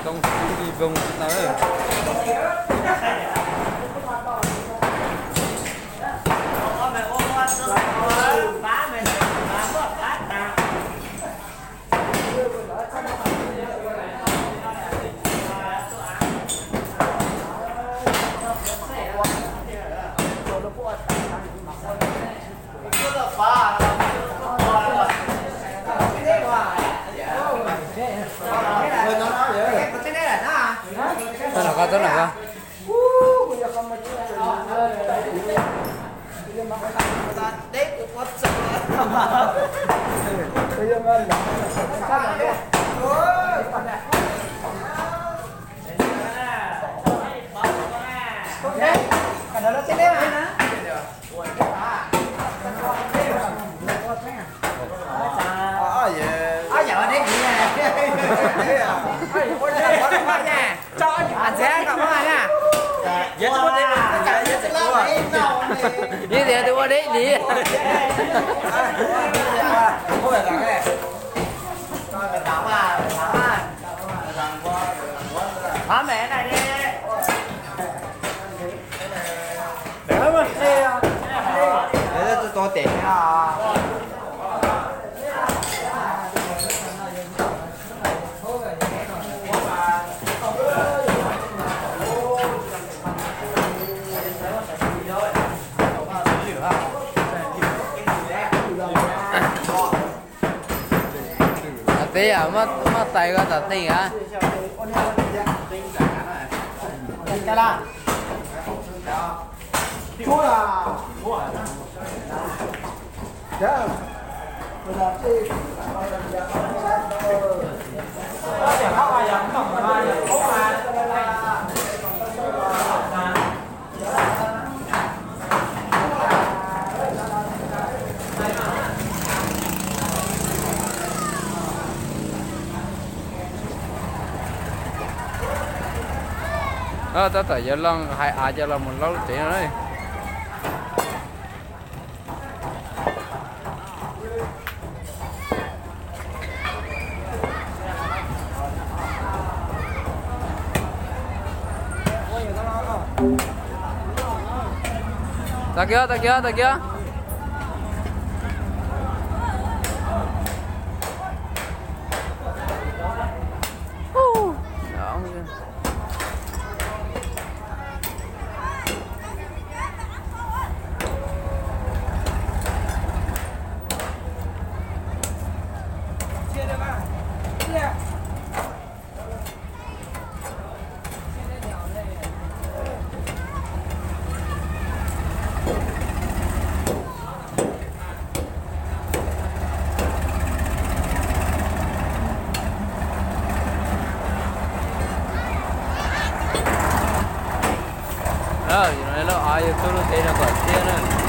Zoo li zoo li ntawd. Tau lawm koj, tau lawm koj. Ib tias tus ua deb lis. Tam tes muaj tais ko tam tes a. Tab tom yuav los hais av coj los mus laub lub tsev no na. Tag kiag, tag kiag, tag kiag. Lawv av yog txhua lub tsev no kom thiab na.